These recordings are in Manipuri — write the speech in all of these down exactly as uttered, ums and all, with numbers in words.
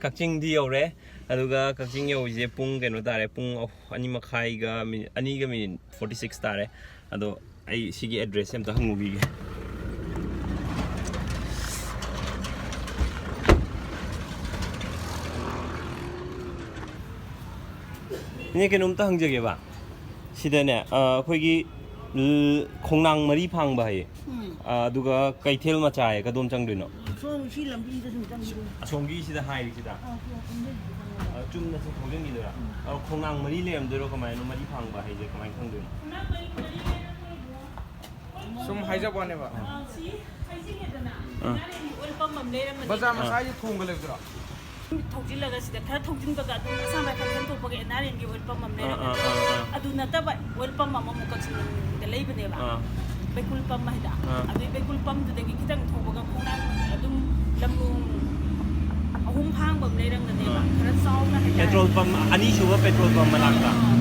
ꯀꯛꯆꯤꯡꯗꯤ ꯌꯧꯔꯦ꯫ ꯑꯗꯨꯒ ꯀꯛꯆꯤꯡ ꯌꯧꯔꯤꯁꯦ ꯄꯨꯡ ꯀꯩꯅꯣ ꯇꯥꯔꯦ, ꯄꯨꯡ ꯑꯍꯨ-, ꯑꯅꯤ ꯃꯈꯥꯏꯒ ꯃꯤꯅꯤꯠ, ꯑꯅꯤꯒ ꯃꯤꯅꯤꯠ ꯐꯣꯔꯇꯤ ꯁꯤꯛꯁ ꯇꯥꯔꯦ꯫ ꯑꯗꯣ ꯑꯩ ꯁꯤꯒꯤ ꯑꯦꯗ꯭ꯔꯦꯁꯁꯦ ꯑꯝꯇ ꯍꯪꯉꯨꯈꯤꯒꯦ꯫ ꯏꯅꯦ, ꯀꯩꯅꯣꯝꯇ ꯍꯪꯖꯒꯦꯕ꯫ ꯁꯤꯗꯅꯦ, ꯑ, ꯑꯩꯈꯣꯏꯒꯤ ꯈꯣꯡꯅꯥꯡ ꯃꯔꯤ ꯐꯥꯡꯕ ꯍꯥꯏꯌꯦ꯫ ꯎꯝ꯫ ꯑ, ꯑꯗꯨꯒ ꯀꯩꯊꯦꯜ ꯃꯆꯥ ꯍꯥꯏꯌꯦ, ꯀꯗꯣꯝ ꯆꯪꯗꯣꯏꯅꯣ? ꯁꯣꯝ ꯁꯤ ꯂꯝꯕꯤꯁꯤꯗ ꯁꯨꯝ ꯆꯪꯈꯤꯗꯣꯏꯅꯤ꯫ ꯑꯁꯣꯝꯒꯤ ꯁꯤꯗ ꯍꯥꯏꯔꯤꯁꯤꯗ? ꯑ, ꯁꯣꯝꯗꯒꯤ ꯆꯪꯉꯒ꯫ ꯑ, ꯆꯨꯝꯅ ꯁꯨꯝ ꯊꯧꯖꯤꯟꯈꯤꯗꯣꯏꯔꯥ? ꯎꯝ꯫ ꯑ, ꯈꯣꯡꯅꯥꯡ ꯃꯔꯤ ꯂꯩꯔꯝꯗꯣꯏꯔꯣ? ꯀꯃꯥꯏꯅ ꯃꯔꯤ ꯐꯥꯡꯕ ꯍꯥꯏꯁꯦ ꯀꯃꯥꯏꯅ ꯈꯪꯗꯣꯏꯅꯣ? ꯁꯨꯝ ꯍꯥꯏꯖꯕ ꯋꯥꯅꯦꯕ꯫ ꯑꯥ꯫ ꯁꯤ ꯍꯥꯏꯖꯒꯦꯗꯅ, ꯑꯥ꯫ ꯑꯦꯟ ꯑꯥꯔ ꯑꯦꯟꯒꯤ ꯑꯣꯏꯜ ꯄꯝ ꯑꯃ ꯂꯩꯔꯝꯕꯅꯦ꯫ ꯕꯖꯥꯔ ꯑꯥ꯫ ꯃꯆꯥꯒꯤ ꯊꯣꯡꯒ ꯂꯩꯕꯗꯨꯔꯣ? ꯊꯧꯖꯤꯜꯂꯒ ꯁꯤꯗ ꯈꯔ ꯊꯧꯖꯤꯟꯕꯒ ꯑꯗꯨꯝ ꯑꯁꯥꯝ ꯔꯥꯏꯐꯜ ꯍꯦꯟ ꯊꯣꯛꯄꯒ ꯑꯦꯟ ꯑꯥꯔ ꯑꯦꯟꯒꯤ ꯑꯣꯏꯜ ꯄꯝ ꯑꯃ ꯑꯥ, ꯑꯥ, ꯂꯩꯔꯝꯕꯅꯦ꯫ ꯑꯥ, ꯑꯥ꯫ ꯑꯗꯨ ꯅꯠꯇꯕ ꯑꯣꯏꯜ ꯄꯝ ꯑꯃꯃꯨꯛ ꯀꯛꯆꯤꯡꯗ ꯂꯩꯕꯅꯦꯕ꯫ ꯑꯥ꯫ ꯕꯩꯀꯨꯜ ꯄꯝ ꯍꯥꯏꯗ꯫ ꯑꯥ꯫ ꯑꯗꯨꯏ ꯕꯩꯀꯨꯜ ꯄꯝꯗꯨꯗꯒꯤ ꯈꯤꯇꯪ ꯊꯧꯕꯒ ꯈꯣꯡꯅꯥꯡ ꯑꯗꯨꯝ ꯂꯝꯂꯣꯡ ꯑꯍꯨꯝ ꯐꯥꯡꯕ ꯑꯃ ꯂꯩꯔꯝꯒꯅꯦꯕ꯫ ꯑꯥ꯫ ꯈꯔ ꯆꯥꯎꯅ ꯍꯥꯏꯇꯥꯔꯦ꯫ ꯄꯦꯇ꯭ꯔꯣꯜ ꯄꯝ, ꯑꯅꯤꯁꯨꯕ ꯄꯦꯇ꯭ꯔꯣꯜ ꯄꯝ ꯃꯅꯥꯛꯇ꯫ ꯑꯥ꯫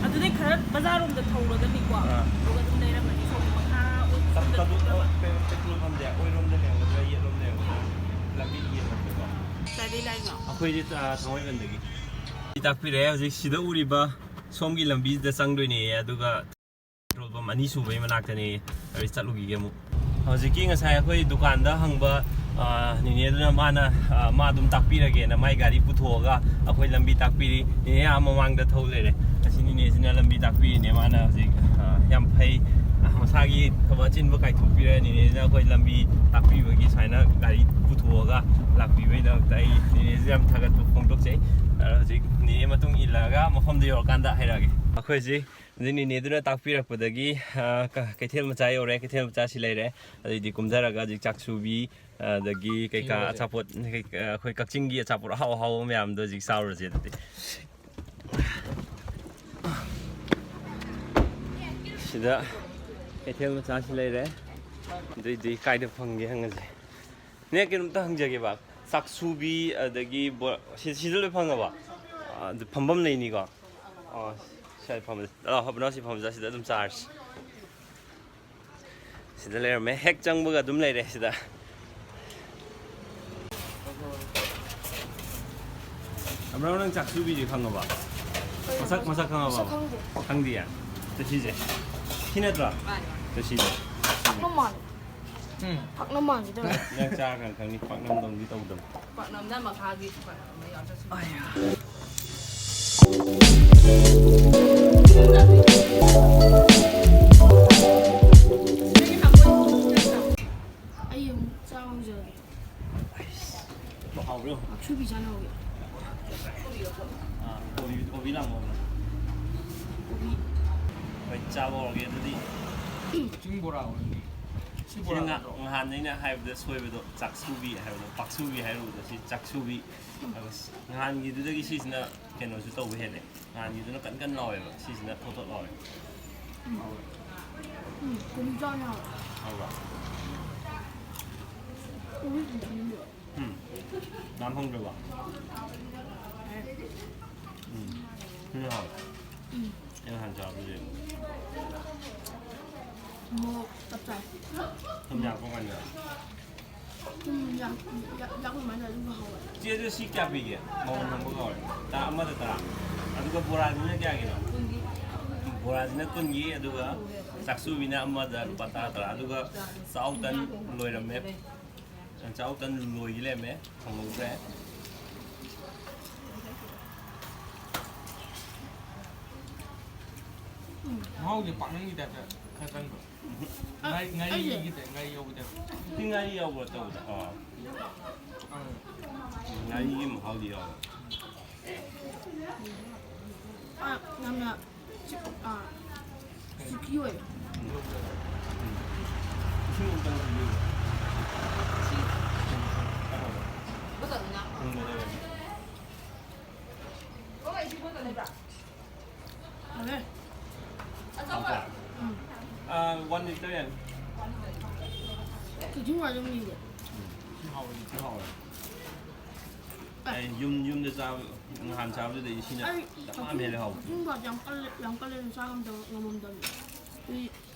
ꯑꯗꯨꯗꯩ ꯈꯔ ꯕꯖꯥꯔꯔꯣꯝꯗ ꯊꯧꯔꯒꯅꯤꯀꯣ꯫ ꯑꯥ꯫ ꯑꯗꯨꯒ ꯑꯗꯨꯝ ꯂꯩꯔꯝꯃꯅꯤ꯫ ꯁꯣꯝ ꯃꯈꯥ ꯑꯣꯏ-, ꯇꯞ-, ꯇꯞ-, ꯄꯦ-, ꯄꯦꯇ꯭ꯔꯣꯜ ꯄꯝꯁꯦ ꯑꯣꯏꯔꯣꯝꯗ ꯂꯩꯔꯝꯒꯗ꯭ꯔꯥ, ꯌꯦꯠꯂꯣꯝꯗ ꯂꯩꯔꯝꯒꯗ꯭ꯔꯥ? ꯂꯝꯕꯤ ꯌꯦꯠꯂꯣꯝꯗꯀꯣ꯫ ꯀꯥꯏꯗꯩ ꯂꯥꯛꯏꯅꯣ? ꯑꯩꯈꯣꯏꯗꯤ, ꯑ, ꯊꯥꯡꯃꯩꯕꯟꯗꯒꯤ꯫ ꯇꯥꯛꯄꯤꯔꯦ꯫ ꯍꯧꯖꯤꯛ ꯁꯤꯗ ꯎꯔꯤꯕ ꯁꯣꯝꯒꯤ ꯂꯝꯕꯤꯁꯤꯗ ꯆꯪꯗꯣꯏꯅꯦ, ꯑꯗꯨꯒ ꯄꯦꯇ꯭ꯔꯣꯜ ꯄꯝ ꯑꯅꯤ ꯁꯨꯕꯒꯤ ꯃꯅꯥꯛꯇꯅꯦ꯫ ꯑꯩ ꯆꯠꯂꯨꯈꯤꯒꯦ ꯑꯃꯨꯛ꯫ ꯍꯧꯖꯤꯛꯀꯤ ꯉꯁꯥꯏ ꯑꯩꯈꯣꯏ ꯗꯨꯀꯥꯟꯗ ꯍꯪꯕ, ꯑ, ꯅꯤꯅꯦꯗꯨꯅ ꯃꯥꯅ, ꯑ, ꯃꯥ ꯑꯗꯨꯝ ꯇꯥꯛꯄꯤꯔꯒꯦꯅ ꯃꯥꯏ ꯒꯥꯔꯤ ꯄꯨꯊꯣꯛꯑꯒ ꯑꯩꯈꯣꯏ ꯂꯝꯕꯤ ꯇꯥꯛꯄꯤꯔꯤ꯫ ꯅꯤꯅꯦ ꯑꯥ ꯃꯃꯥꯡꯗ ꯊꯧ ꯂꯩꯔꯦ꯫ ꯑꯁꯤ ꯅꯤꯅꯦꯁꯤꯅ ꯂꯝꯕꯤ ꯇꯥꯛꯄꯤꯔꯤꯅꯦ꯫ ꯃꯥꯅ ꯍꯧꯖꯤꯛ, ꯑ, ꯌꯥꯝ ꯐꯩ, ꯑ, ꯃꯁꯥꯒꯤ ꯊꯕꯛ ꯑꯆꯤꯟꯕ ꯀꯥꯏꯊꯣꯛꯄꯤꯔꯒ ꯅꯤꯅꯦꯁꯤꯅ ꯑꯩꯈꯣꯏ ꯂꯝꯕꯤ ꯇꯥꯛꯄꯤꯕꯒꯤ ꯁꯨꯃꯥꯏꯅ ꯒꯥꯔꯤ ꯄꯨꯊꯣꯛꯑꯒ ꯂꯥꯛꯄꯤꯕꯩꯗꯃꯛꯇ ꯑꯩ ꯅꯤꯅꯦꯁꯤ ꯌꯥꯝ ꯊꯥꯒꯠꯄ ꯐꯣꯡꯗꯣꯛꯆꯩ꯫ ꯑ, ꯍꯧꯖꯤꯛ ꯅꯤꯅꯦ ꯃꯇꯨꯡ ꯏꯜꯂꯒ ꯃꯐꯝꯗ ꯌꯧꯔꯀꯥꯟꯗ ꯍꯥꯏꯔꯛꯑꯒꯦ꯫ ꯑꯩꯈꯣꯏꯁꯤ ꯍꯧꯖꯤꯛ ꯅꯤꯅꯦꯗꯨꯅ ꯇꯥꯛꯄꯤꯔꯛꯄꯗꯒꯤ, ꯑ, ꯀ-, ꯀꯩꯊꯦꯜ ꯃꯆꯥ ꯌꯧꯔꯦ꯫ ꯀꯩꯊꯦꯜ ꯃꯆꯥꯁꯤ ꯂꯩꯔꯦ꯫ ꯑꯗꯩꯗꯤ ꯀꯨꯝꯊꯔꯒ ꯍꯧꯖꯤꯛ ꯆꯥꯛꯁꯨꯕꯤ, ꯑꯗꯒꯤ ꯀꯩꯀꯥ ꯊꯦꯡꯅꯕꯁꯦ꯫ ꯑꯆꯥꯄꯣꯠ, ꯀꯩ-, ꯑꯩꯈꯣꯏ ꯀꯛꯆꯤꯡꯒꯤ ꯑꯆꯥꯄꯣꯠ ꯑꯍꯥꯎ ꯑꯍꯥꯎꯕ ꯃꯌꯥꯝꯗꯣ ꯍꯧꯖꯤꯛ ꯆꯥꯔꯨꯔꯁꯦ ꯑꯗꯨꯗꯤ꯫ ꯁꯤꯗ ꯀꯩꯊꯦꯜ ꯃꯆꯥꯁꯤ ꯂꯩꯔꯦ꯫ ꯑꯗꯨꯏꯗꯤ ꯀꯥꯏꯗ ꯐꯪꯒꯦ ꯍꯪꯉꯁꯦ꯫ ꯅꯦ, ꯀꯩꯅꯣꯝꯇ ꯍꯪꯖꯒꯦꯕ꯫ ꯆꯥꯛꯁꯨꯕꯤ, ꯑꯗꯒꯤ ꯕꯣ-, ꯁꯤ-, ꯁꯤꯗ ꯂꯣꯏ ꯐꯪꯉꯕ? ꯑ, ꯑꯗꯨ ꯐꯝꯐꯝ ꯂꯩꯅꯤꯀꯣ? ꯑꯣ, ꯁ꯭ꯋꯥꯏꯗ ꯐꯝꯃꯁꯦ꯫ ꯂꯥꯛꯑꯣ, ꯍꯕꯅꯥꯎ ꯁꯤ ꯐꯝꯃꯁꯦ, ꯁꯤꯗ ꯑꯗꯨꯝ ꯆꯥꯔꯁꯤ꯫ ꯁꯤꯗ ꯂꯩꯔꯝꯃꯦ꯫ ꯍꯦꯛ ꯆꯪꯕꯒ ꯑꯗꯨꯝ ꯂꯩꯔꯦ ꯁꯤꯗ꯫ ꯕ꯭ꯔꯣ, ꯅꯪ ꯆꯥꯛꯁꯨꯕꯤꯁꯦ ꯈꯪꯉꯕ? ꯃꯁꯛ, ꯃꯁꯛ ꯈꯪꯉꯕ? ꯃꯁꯛ ꯈꯪꯗꯦ꯫ ꯈꯪꯗꯦꯌꯦ? ꯁꯤ ꯁꯤꯁꯦ꯫ ꯁꯤ ꯅꯠꯇ꯭ꯔꯣ? ꯃꯥꯅꯦ, ꯃꯥꯅꯦ꯫ ꯁꯤ ꯁꯤꯁꯦ꯫ ꯄꯥꯛꯅꯝ ꯃꯥꯜꯂꯦ꯫ ꯎꯝ꯫ ꯄꯥꯛꯅꯝ ꯃꯥꯟꯒꯦ ꯇꯧꯋꯦ꯫ ꯅꯪ ꯆꯥꯔꯀꯥꯟꯗ ꯈꯪꯅꯤ, ꯄꯥꯛꯅꯝꯗꯧꯅꯗꯤ ꯇꯧꯗꯕꯅꯤ꯫ ꯄꯥꯛꯅꯝꯅ ꯃꯈꯥꯒꯤ ꯄꯥꯛꯅꯝ ꯑꯃ ꯌꯥꯎꯔꯒꯁꯨ꯫ ꯑꯌꯥ꯫ ꯑꯩ ꯑꯃꯨꯛ ꯆꯥ ꯍꯧꯖꯔꯒꯦ꯫ ꯍꯥꯎꯕ꯭ꯔꯣ? ꯃꯛꯁꯨꯕꯤ ꯆꯥꯅ ꯍꯧꯒꯦ꯫ ꯑꯥ, ꯀꯣꯕꯤ, ꯀꯣꯕꯤ ꯂꯥꯡꯕ ꯍꯧꯔꯦ꯫ ꯀꯣꯕꯤ꯫ ꯍꯣꯏ, ꯆꯥꯕ ꯍꯧꯔꯒꯦ ꯑꯗꯨꯗꯤ꯫ ꯆꯤꯡ ꯕꯣꯔꯥ ꯑꯣꯏꯔꯝꯅꯤ꯫ ꯁꯤ ꯁꯤ ꯕꯣꯔꯥ ꯉꯥ-, ꯅꯠꯇ꯭ꯔꯣ? ꯅꯍꯥꯟ ꯑꯩꯅ ꯍꯥꯏꯕꯗ ꯁꯣꯏꯕꯗꯣ, ꯆꯥꯛꯁꯨꯕꯤ ꯍꯥꯏꯕꯗꯣ, ꯄꯥꯛꯁꯨꯕꯤ ꯍꯥꯏꯔꯨꯕꯗꯣ, ꯁꯤ ꯆꯥꯛꯁꯨꯕꯤ꯫ ꯑꯗꯣ ꯅꯍꯥꯟꯒꯤꯗꯨꯗꯒꯤ ꯁꯤꯁꯤꯅ ꯀꯩꯅꯣꯁꯨ ꯇꯧꯕ ꯍꯦꯜꯂꯦ꯫ ꯅꯍꯥꯟꯒꯤꯗꯨꯅ ꯀꯟ ꯀꯟ ꯂꯥꯎꯋꯦꯕ, ꯁꯤꯁꯤꯅ ꯊꯣꯠ ꯊꯣꯠ ꯂꯥꯎꯋꯦ꯫ ꯎꯝ, ꯀꯣꯕꯤ ꯆꯥꯅ ꯍꯥꯎꯋꯦ꯫ ꯍꯥꯎꯕ꯭ꯔꯥ? ꯀꯣꯕꯤ ꯄꯨꯟꯁꯤꯟꯕꯤꯌꯣ꯫ ꯎꯝ꯫ ꯂꯥꯝ ꯐꯪꯗ꯭ꯔꯕꯣ? ꯎꯝ꯫ ꯁꯤꯅ ꯍꯥꯎꯋꯦ꯫ ꯎꯝ꯫ ꯑꯩ ꯅꯍꯥꯟ ꯆꯥꯕꯗꯨꯗꯤ꯫ ꯃꯣꯔꯣꯛ ꯆꯞ ꯆꯥꯏ꯫ ꯊꯨꯝ ꯌꯥꯛꯄ ꯀꯥꯟꯗ꯫ ꯊꯨꯝ ꯌꯥꯛ-, ꯌꯥꯛ-, ꯌꯥꯛꯄ ꯑꯗꯨꯃꯥꯏꯅ ꯑꯗꯨꯝ ꯍꯥꯎꯋꯦ꯫ ꯆꯦ, ꯑꯗꯨ ꯁꯤ ꯀꯌꯥ ꯄꯤꯒꯦ? ꯃꯃꯜ ꯍꯪꯕ ꯀꯥꯎꯔꯦ꯫ ꯇꯔꯥ, ꯑꯃꯗ ꯇꯔꯥ꯫ ꯑꯗꯨꯒ ꯕꯣꯔꯥꯁꯤꯅ ꯀꯌꯥꯒꯤꯅꯣ? ꯀꯨꯟꯒꯤ꯫ ꯕꯣꯔꯥꯁꯤꯅ ꯀꯨꯟꯒꯤ, ꯑꯗꯨꯒ ꯆꯥꯛꯁꯨꯕꯤꯅ ꯑꯃꯗ ꯂꯨꯄꯥ ꯇꯔꯥ ꯇꯔꯥ꯫ ꯑꯗꯨꯒ ꯆꯥꯛꯍꯥꯎ ꯇꯟ ꯂꯣꯏꯔꯝꯃꯦ꯫ ꯆꯥꯛꯍꯥꯎ ꯇꯟ ꯂꯣꯏꯒꯤ ꯂꯩꯔꯝꯃꯦ꯫ ꯐꯪꯍꯧꯗ꯭ꯔꯦ꯫ ꯎꯝ꯫ ꯃꯍꯥꯎꯁꯦ ꯄꯥꯛꯅꯝꯒꯤ ꯇꯥꯏꯞꯇ ꯈꯔ ꯆꯪꯗ꯭ꯔꯣ? ꯑ, ꯉꯥꯔꯤ, ꯑꯩꯁꯦ ꯉꯥꯔꯤꯒꯤ ꯇꯥꯏꯞ, ꯉꯥꯔꯤ ꯌꯧꯕ ꯇꯥꯏꯞ꯫ ꯁꯤ ꯉꯥꯔꯤ ꯌꯥꯎꯕ꯭ꯔꯣ ꯇꯧꯕꯗ? ꯑꯥ꯫ ꯑꯥ꯫ ꯉꯥꯔꯤꯒꯤ ꯃꯍꯥꯎꯗꯤ ꯌꯥꯎꯋꯦ꯫ ꯑ, ꯌꯥꯝꯅ ꯆꯤꯛ-, ꯑ, sticky ꯑꯣꯏ꯫ ꯎꯝ꯫ ꯏꯁꯤꯡ ꯑꯝꯇꯪ ꯄꯤꯕꯤꯌꯨ꯫ ꯎꯝ, ꯀꯩꯗꯧꯔꯒꯦ? ꯐꯔꯦ꯫ ꯍꯥꯎꯕ꯭ꯔꯥ? ꯎꯝ꯫ ꯑ, one liter ꯌꯥꯅꯤ꯫ ꯀꯦꯖꯤ ꯑꯃ ꯑꯗꯨꯝ ꯌꯦꯡꯒꯦ꯫ ꯎꯝ꯫ ꯊꯤ ꯍꯥꯎꯋꯦ, ꯊꯤ ꯍꯥꯎꯋꯦ꯫ ꯑꯩ ꯌꯨꯝ, ꯌꯨꯝꯗ ꯆꯥꯕ, ꯅꯍꯥꯟ ꯆꯥꯕꯗꯨꯗꯩꯗꯤ ꯁꯤꯅ ꯑꯩ ꯗꯃꯥ ꯑꯃ ꯍꯦꯜꯂꯦ ꯍꯥꯎꯕ꯫ ꯀꯛꯆꯤꯡ ꯕꯣꯔꯥꯁꯦ ꯌꯥꯝ ꯀꯜꯂꯦ, ꯌꯥꯝ ꯀꯜꯂꯦꯅ ꯆꯥ ꯉꯝꯗꯕ, ꯉꯝꯃꯝꯗꯕꯅꯦ꯫ ꯑꯗꯨꯗꯤ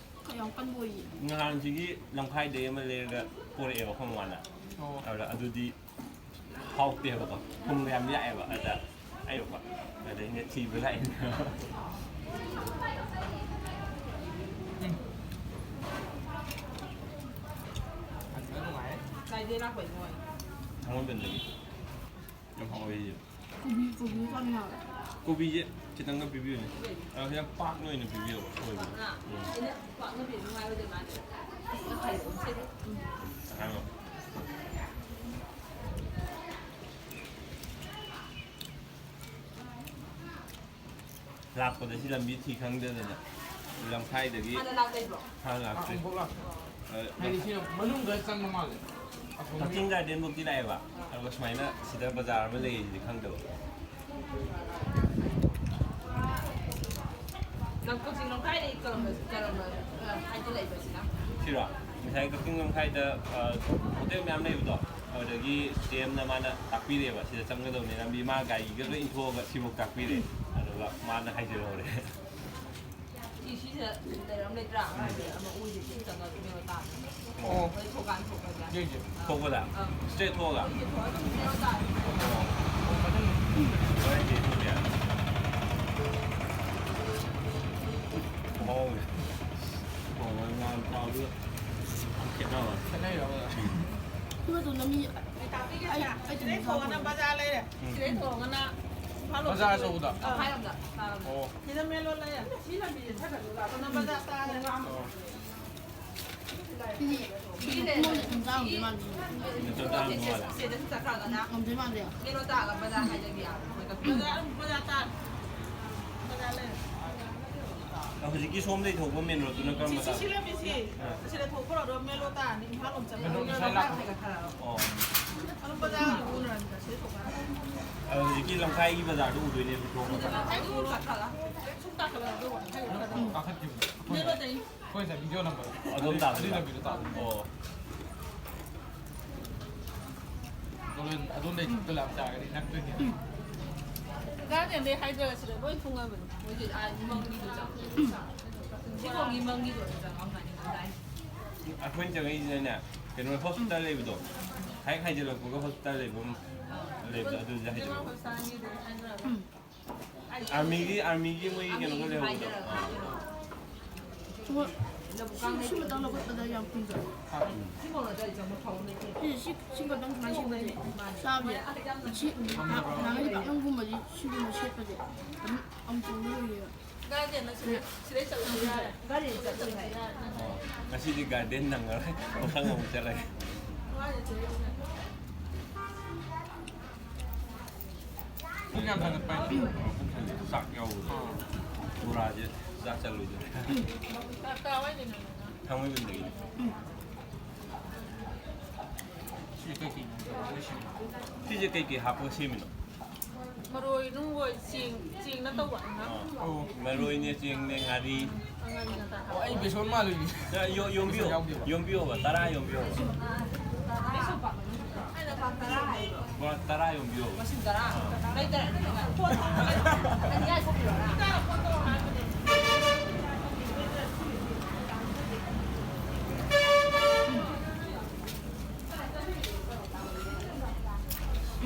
ꯈꯔ ꯌꯥꯝ ꯀꯟꯕ ꯑꯣꯏꯌꯦ꯫ ꯅꯍꯥꯟꯁꯤꯒꯤ ꯂꯝꯈꯥꯏꯗꯩ ꯑꯃ ꯂꯩꯔꯒ ꯄꯣꯔꯛꯑꯦꯕ ꯑꯩꯈꯣꯏ ꯃꯃꯥꯅ꯫ ꯑꯣ꯫ ꯑꯗꯨꯗ ꯑꯗꯨꯗꯤ ꯍꯥꯎꯇꯦꯕꯀꯣ꯫ ꯊꯨꯝꯒ ꯌꯥꯝ ꯌꯥꯛꯑꯦꯕ꯫ ꯑꯗ ꯑꯩ ꯎꯄ-, ꯑꯗ ꯑꯩꯅ ꯊꯤꯕ ꯂꯥꯛꯏꯅꯦ꯫ ꯀꯥꯏꯗꯩ ꯂꯥꯛꯄꯩꯅꯣ? ꯊꯥꯡꯃꯩꯕꯟꯗꯒꯤ꯫ ꯌꯥꯝ ꯍꯥꯎꯋꯦ ꯁꯤꯁꯦ꯫ ꯀꯣꯕꯤ, ꯀꯣꯕꯤ ꯆꯥꯅꯤꯡꯉꯦ ꯍꯥꯏꯕ꯫ ꯀꯣꯕꯤꯁꯦ ꯈꯤꯇꯪꯒ ꯄꯤꯕꯤꯌꯨꯅꯦ꯫ ꯑ, ꯈꯤꯇꯪ ꯄꯥꯛꯅ ꯑꯣꯏꯅ ꯄꯤꯕꯤꯌꯣ, ꯑꯣꯏꯕ꯫ ꯎꯝ꯫ ꯎꯝ꯫ ꯑꯍꯥꯟꯕ꯫ ꯂꯥꯛꯄꯗ ꯁꯤ ꯂꯝꯕꯤ ꯊꯤ ꯈꯪꯗꯗꯅ ꯂꯝꯈꯥꯏꯗꯒꯤ ꯍꯥꯟꯅ ꯂꯥꯛꯇ꯭ꯔꯤꯕ꯭ꯔꯣ? ꯍꯥꯟꯅ ꯂꯥꯛꯇ꯭ꯔꯤ꯫ ꯑꯃꯨꯛꯐꯥꯎ ꯂꯥꯛꯇ꯭ꯔꯤ꯫ ꯑ, ꯍꯥꯏꯗꯤ ꯁꯤꯅ ꯃꯅꯨꯡꯗ ꯆꯪꯕ ꯃꯥꯜꯂꯦ꯫ ꯑꯁꯣꯝꯒꯤ ꯀꯛꯆꯤꯡ ꯒꯥꯔꯗꯦꯟꯐꯧꯗꯤ ꯂꯥꯛꯑꯦꯕ꯫ ꯑꯗꯨꯒ ꯁꯨꯃꯥꯏꯅ ꯁꯤꯗ ꯕꯖꯥꯔ ꯑꯃ ꯂꯩꯌꯦ ꯁꯤꯗꯤ ꯈꯪꯗꯕ꯫ ꯂꯝ-, ꯀꯛꯆꯤꯡ ꯂꯝꯈꯥꯏꯗꯩ ꯀꯔꯝꯕ, ꯀꯔꯝꯕ, ꯑ, ꯍꯥꯏꯗꯤ ꯂꯩꯕꯁꯤꯅ? ꯁꯤꯔꯣ? ꯉꯁꯥꯏ ꯀꯛꯆꯤꯡ ꯂꯝꯈꯥꯏꯗ, ꯑ, ꯍꯣꯇꯦꯜ ꯃꯌꯥꯝ ꯂꯩꯕꯗꯣ, ꯑꯗꯨꯗꯒꯤ ꯆꯦ ꯑꯃꯅ ꯃꯥꯅ ꯇꯥꯛꯄꯤꯔꯦꯕ, "ꯁꯤꯗ ꯆꯪꯒꯗꯧꯅꯦ ꯂꯝꯕꯤ", ꯃꯥ ꯒꯥꯔꯤꯒ ꯂꯣꯏ ꯏꯟꯊꯣꯛꯑꯒ ꯁꯤꯐꯧ ꯇꯥꯛꯄꯤꯔꯦ꯫ ꯑꯗꯨꯒ ꯃꯥꯅ ꯍꯥꯏꯖꯤꯜꯍꯧꯔꯦ꯫ ꯁꯤ, ꯁꯤꯗ ꯂꯩꯔꯝ ꯂꯩꯇ꯭ꯔꯥ? ꯎꯝ꯫ ꯑꯃ ꯑꯣꯏꯗꯦ, ꯁꯤ ꯆꯪꯉꯒ ꯃꯦꯔꯣ ꯇꯥꯕꯅꯦ꯫ ꯑꯣ꯫ ꯑꯩꯈꯣꯏ ꯊꯣꯡꯒꯥꯟ ꯊꯣꯛꯄꯗ꯫ ꯌꯦꯡꯁꯦ꯫ ꯑꯥ꯫ ꯊꯣꯛꯄꯗ? ꯑꯥ꯫ Straight ꯊꯣꯛꯑꯒ? Straight ꯊꯣꯛꯑꯒ ꯑꯗꯨꯝ ꯃꯦꯔꯣ ꯇꯥꯕꯅꯦ꯫ ꯑꯣ꯫ ꯍꯣꯔꯦꯟ ꯌꯦꯡꯊꯣꯛꯀꯦ꯫ ꯃꯍꯥꯎꯁꯦ꯫ ꯊꯣꯡꯕ ꯉꯥ ꯆꯥꯕꯗꯨꯒ ꯌꯥꯝ ꯈꯦꯠꯅꯕ꯫ ꯈꯦꯠꯅꯩꯔꯕ? ꯎꯝ꯫ ꯑꯗꯨꯒ ꯅꯃꯤ-, ꯑꯩ, ꯑꯩ ꯁꯤꯗꯩ ꯊꯣꯡꯉꯅ ꯕꯖꯥꯔ ꯂꯩꯔꯦ꯫ ꯎꯝ꯫ ꯁꯤꯗꯩ ꯊꯣꯡꯉꯅ ꯏꯝꯐꯥꯜ ꯂꯣꯝ ꯕꯖꯥꯔ ꯑꯆꯧꯕꯗ? ꯂꯝꯈꯥꯏꯔꯣꯝꯗ꯫ ꯑꯣ꯫ ꯁꯤꯗ ꯃꯦꯟ ꯔꯣꯗ ꯂꯩꯔꯦ꯫ ꯁꯤ ꯂꯝꯕꯤꯁꯦ ꯁꯠ ꯁꯠ ꯂꯥꯛꯄꯅ ꯕꯖꯥꯔ ꯇꯥꯔꯦ꯫ ꯑꯣ꯫ ꯁꯤꯗꯤ ꯁꯤꯒꯤ ꯂꯩꯔꯦ꯫ ꯃꯣꯏꯅ ꯁꯨꯝ ꯆꯥꯔꯝꯗꯣꯏ ꯃꯥꯜꯂꯦ꯫ ꯁꯤꯗ ꯁꯨꯝ ꯆꯠꯈ꯭ꯔꯒꯅ ꯉꯝꯗꯣꯏ ꯃꯥꯟꯗꯦ꯫ ꯃꯦꯟ ꯔꯣꯗ ꯇꯥꯔꯒ ꯕꯖꯥꯔ ꯍꯥꯏꯗꯕꯤ ꯌꯥꯔꯦ꯫ ꯕꯖꯥꯔ, ꯕꯖꯥꯔ ꯇꯥꯔꯦ꯫ ꯕꯖꯥꯔ ꯂꯩꯔꯦ꯫ ꯑ, ꯍꯧꯖꯤꯛꯀꯤ ꯁꯣꯝꯗꯩ ꯊꯣꯛꯄ ꯃꯦꯟ ꯔꯣꯗꯇꯨꯅ ꯁꯤ, ꯀꯔꯝꯕ ꯁꯤ, ꯁꯤ ꯇꯥꯒꯦ? ꯂꯝꯕꯤꯁꯤ, ꯑꯥ꯫ ꯁꯤꯗ ꯊꯣꯛꯄ ꯔꯣꯗꯇꯣ ꯃꯦꯟ ꯔꯣꯗ ꯇꯥꯔꯅꯤ, ꯏꯝꯐꯥꯜ ꯂꯣꯝ ꯆꯠꯂꯅꯤ꯫ ꯃꯦꯟ ꯔꯣꯗ ꯉꯁꯥꯏ ꯂꯥꯛꯄ꯫ ꯑꯣ꯫ ꯑꯗꯨꯝ ꯕꯖꯥꯔ ꯎꯅꯔꯅꯤꯗ, ꯁꯤꯗ ꯊꯣꯛꯄ꯫ ꯑ, ꯍꯧꯖꯤꯛꯀꯤ ꯂꯝꯈꯥꯏꯒꯤ ꯕꯖꯥꯔꯗꯨ ꯎꯗꯣꯏꯅꯦ, ꯊꯣꯛꯄꯗ꯫ ꯂꯝꯈꯥꯏꯗꯨ ꯀꯥꯈꯠꯂꯒ, ꯁꯨꯝ ꯀꯥꯈꯠꯂꯒ ꯑꯗꯨꯒ ꯍꯥꯏꯒꯠꯈ꯭ꯔꯒ꯫ ꯀꯥꯈꯠꯈꯤꯕꯗꯣ꯫ ꯃꯦꯟ ꯔꯣꯗꯇꯩꯅꯤ꯫ ꯑꯩꯈꯣꯏ ꯉꯁꯥꯏ ꯚꯤꯗꯤꯑꯣ ꯅꯝꯕꯗꯣ꯫ ꯑꯗꯣꯝ ꯇꯥꯕꯗ꯫ ꯑꯗꯨꯏ ꯂꯝꯕꯤꯗꯣ ꯇꯥꯕ꯫ ꯑꯣ꯫ ꯑꯗꯣꯝ-, ꯑꯗꯣꯝꯗꯩ ꯆꯠꯇ ꯂꯥꯛ ꯇꯥꯔꯒꯗꯤ ꯅꯛꯇꯣꯏꯅꯦ꯫ ꯒꯥꯔꯗꯦꯟꯗꯩ ꯍꯥꯏꯗꯔꯒ ꯁꯤꯗ ꯂꯣꯏ ꯊꯨꯡꯉꯕꯅꯤ꯫ ꯃꯣꯏꯁꯦ ꯑꯥ ꯃꯪꯒꯤꯗꯣ ꯆꯪꯉꯦ꯫ ꯁꯤꯂꯣꯡꯒꯤ ꯃꯪꯒꯤꯗꯣ ꯆꯪꯉꯝꯒꯅꯤ ꯉꯁꯥꯏ꯫ ꯑꯩꯈꯣꯏꯅ ꯆꯪꯉꯛꯏꯁꯤꯅꯅꯦ, ꯀꯩꯅꯣ ꯍꯣꯁꯄꯤꯇꯥꯜ ꯂꯩꯕꯗꯣ, ꯍꯦꯛ ꯍꯥꯏꯖꯤꯜꯂꯛꯄꯒ ꯍꯣꯁꯄꯤꯇꯥꯜ ꯂꯩꯕ ꯑꯃ ꯂꯩꯕꯗꯣ, ꯑꯗꯨꯗ ꯍꯥꯏꯖꯤꯜꯂꯛꯄ꯫ ꯑꯥꯔꯃꯤꯒꯤ, ꯑꯥꯔꯃꯤꯒꯤ ꯃꯣꯏꯒꯤ ꯀꯩꯅꯣꯒ ꯂꯩꯍꯧꯕꯗꯣ꯫ ꯑꯥ꯫ ꯁꯤ, ꯁꯤ ꯃꯇꯥꯡ ꯂꯧꯈꯠꯄꯗ ꯌꯥꯝ ꯀꯨꯏꯗ꯭ꯔꯣ? ꯁꯤ, ꯁꯤ, ꯁꯤ ꯈꯛꯇꯪ ꯁꯨꯃꯥꯏꯅ ꯁꯦꯝꯕꯁꯦ꯫ ꯆꯥꯕꯁꯦ꯫ ꯁꯤ, ꯅꯍꯥꯟꯒꯩꯗꯤ ꯄꯥꯛꯅꯝꯒꯨꯝꯕꯗꯤ ꯁꯤꯒꯨꯝꯕ ꯁꯦꯠꯄꯁꯦ ꯑꯗꯨꯝ ꯑꯃꯨꯛꯇꯪꯗ ꯂꯣꯏꯌꯦꯕ꯫ ꯒꯥꯔꯗꯦꯟꯗ ꯁꯤꯗꯩ, ꯁꯤꯗꯩ ꯆꯠꯂꯁꯨ ꯌꯥꯔꯦ꯫ ꯒꯥꯔꯤ ꯆꯠꯂꯁꯨ ꯌꯥꯔꯦ꯫ ꯑꯣ, ꯉꯁꯤꯗꯤ ꯒꯥꯔꯗꯦꯟ ꯅꯪꯉꯔꯣꯏ꯫ ꯃꯊꯪ ꯑꯃꯨꯛ ꯆꯠꯂꯒꯦ꯫ ꯄꯨꯡ ꯌꯥꯝ ꯊꯥꯡꯒꯠꯄ ꯍꯥꯏꯗꯤ ꯄꯨꯛ ꯊꯜꯂꯦ, ꯆꯥꯛ ꯌꯥꯎꯕꯗꯣ꯫ ꯕꯣꯔꯥꯁꯦ ꯆꯥꯛ ꯆꯜꯂꯣꯏꯗꯣꯏꯅꯦ꯫ ꯀꯥꯏꯋꯥꯏꯗꯩꯅꯣ ꯅꯪꯅ? ꯊꯥꯡꯃꯩꯕꯟꯗꯒꯤꯅꯦ꯫ ꯁꯤꯁꯦ ꯀꯩꯀꯩ ꯁꯤꯁꯦ ꯀꯩꯀꯩ ꯍꯥꯞꯄꯒ ꯁꯦꯝꯃꯤꯅꯣ? ꯃꯔꯣꯏ ꯅꯨꯡꯂꯣꯏ ꯆꯦꯡ, ꯆꯦꯡꯅ ꯇꯧꯕ ꯑꯃ꯫ ꯑꯥ꯫ ꯑꯧ꯫ ꯃꯔꯣꯏꯅꯦ, ꯆꯦꯡꯅꯦ, ꯉꯥꯔꯤ꯫ ꯑꯉꯥꯔꯤ ꯉꯥꯇꯥ ꯍꯥꯞꯄ꯫ ꯑꯣ, ꯑꯩ ꯕꯦꯁꯣꯟ ꯃꯥꯜꯂꯨꯏꯅꯦ꯫ ꯌꯥ-, ꯌꯣ-, ꯌꯣꯝꯕꯤꯌꯣ꯫ ꯕꯦꯁꯣꯟ ꯌꯥꯎꯗꯦꯕ꯫ ꯌꯣꯝꯕꯤꯌꯣꯕ, ꯇꯔꯥ ꯌꯣꯝꯕꯤꯌꯣꯕ꯫ ꯑꯥ, ꯇꯔꯥ꯫ ꯑꯩꯅ ꯄꯥꯛ ꯇꯔꯥ ꯍꯥꯏꯕ꯭ꯔꯣ? ꯕꯣꯔꯥ ꯇꯔꯥ ꯌꯣꯝꯕꯤꯌꯣꯕ꯫ ꯃꯁꯤꯡ ꯇꯔꯥ? ꯑꯥ꯫ ꯂꯩꯇꯔꯦ꯫ ꯐꯣꯟ ꯇꯧꯔꯣ꯫ ꯑꯅꯤ ꯍꯥꯏ ꯊꯣꯛꯄꯤꯔꯣꯔꯥ? ꯐꯣꯟ ꯇꯧꯔꯣ ꯍꯥꯏꯕꯅꯦ꯫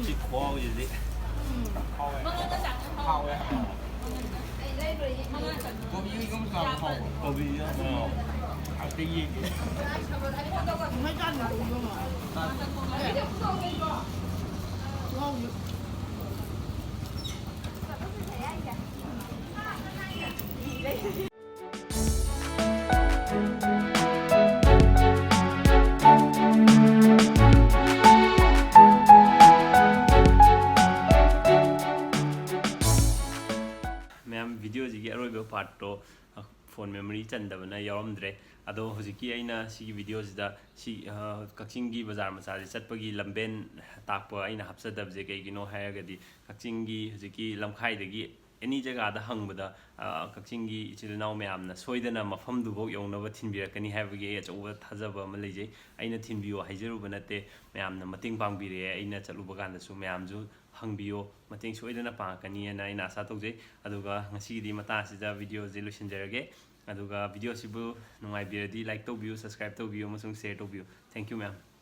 ꯁꯤ ꯈꯨꯍꯥꯎꯁꯤꯗꯤ꯫ ꯍꯥꯎꯋꯦ꯫ ꯍꯥꯎꯋꯦ꯫ ꯀꯣꯕꯤ ꯏꯔꯣꯝꯕ ꯆꯥꯕ ꯍꯥꯎꯕ꯭ꯔꯣ? ꯀꯣꯕꯤ ꯏꯔꯣꯝꯕ ꯍꯥꯎꯋꯦ꯫ ꯑꯝꯇ ꯌꯦꯡꯒꯦ꯫ ꯃꯌꯥꯝ, ꯚꯤꯗꯤꯑꯣꯁꯤꯒꯤ ꯑꯔꯣꯏꯕ ꯄꯥꯔꯠꯇꯣ ꯐꯣꯟ ꯃꯦꯃꯣꯔꯤ ꯆꯟꯗꯕꯅ ꯌꯥꯎꯔꯝꯗ꯭ꯔꯦ꯫ ꯑꯗꯣ ꯍꯧꯖꯤꯛꯀꯤ ꯑꯩꯅ ꯁꯤꯒꯤ ꯚꯤꯗꯤꯑꯣꯁꯤꯗ ꯁꯤ, ꯑ, ꯀꯛꯆꯤꯡꯒꯤ ꯕꯖꯥꯔ ꯃꯆꯥꯁꯦ ꯆꯠꯄꯒꯤ ꯂꯝꯕꯦꯟ ꯇꯥꯛꯄ ꯑꯩꯅ ꯍꯥꯞꯆꯗꯕꯁꯦ ꯀꯩꯒꯤꯅꯣ ꯍꯥꯏꯔꯒꯗꯤ, ꯀꯛꯆꯤꯡꯒꯤ ꯍꯧꯖꯤꯛꯀꯤ ꯂꯝꯈꯥꯏꯗꯒꯤ ꯑꯦꯅꯤ ꯖꯒꯥꯗ ꯍꯪꯕꯗ, ꯑ, ꯀꯛꯆꯤꯡꯒꯤ ꯏꯆꯤꯜ ꯏꯅꯥꯎ ꯃꯌꯥꯝꯅ ꯁꯣꯏꯗꯅ ꯃꯐꯝꯗꯨꯐꯥꯎ ꯌꯧꯅꯕ ꯊꯤꯟꯕꯤꯔꯛꯀꯅꯤ ꯍꯥꯏꯕꯒꯤ ꯑꯩ ꯑꯆꯧꯕ ꯊꯥꯖꯕ ꯑꯃ ꯂꯩꯖꯩ꯫ ꯑꯩꯅ ꯊꯤꯟꯕꯤꯌꯨ ꯍꯥꯏꯖꯔꯨꯕ ꯅꯠꯇꯦ, ꯃꯌꯥꯝꯅ ꯃꯇꯦꯡ ꯄꯥꯡꯕꯤꯔꯛꯑꯦ꯫ ꯑꯩꯅ ꯆꯠꯂꯨꯕ ꯀꯥꯟꯗꯁꯨ ꯃꯌꯥꯝꯁꯨ ꯍꯪꯕꯤꯌꯣ, ꯃꯇꯦꯡ ꯁꯣꯏꯗꯅ ꯄꯥꯡꯉꯛꯀꯅꯤꯅ ꯑꯩꯅ ꯑꯥꯁꯥ ꯇꯧꯖꯩ꯫ ꯑꯗꯨꯒ ꯉꯁꯤꯒꯤꯗꯤ ꯃꯇꯥꯡ ꯑꯁꯤꯗ ꯚꯤꯗꯤꯑꯣꯁꯦ ꯂꯣꯏꯁꯤꯟꯖꯔꯒꯦ꯫ ꯑꯗꯨꯒ video ꯑꯁꯤꯕꯨ ꯅꯨꯡꯉꯥꯏꯕꯤꯔꯗꯤ like ꯇꯧꯕꯤꯌꯨ, subscribe ꯇꯧꯕꯤꯌꯨ ꯑꯃꯁꯨꯡ share ꯇꯧꯕꯤꯌꯨ꯫ Thank you ꯃꯌꯥꯝ꯫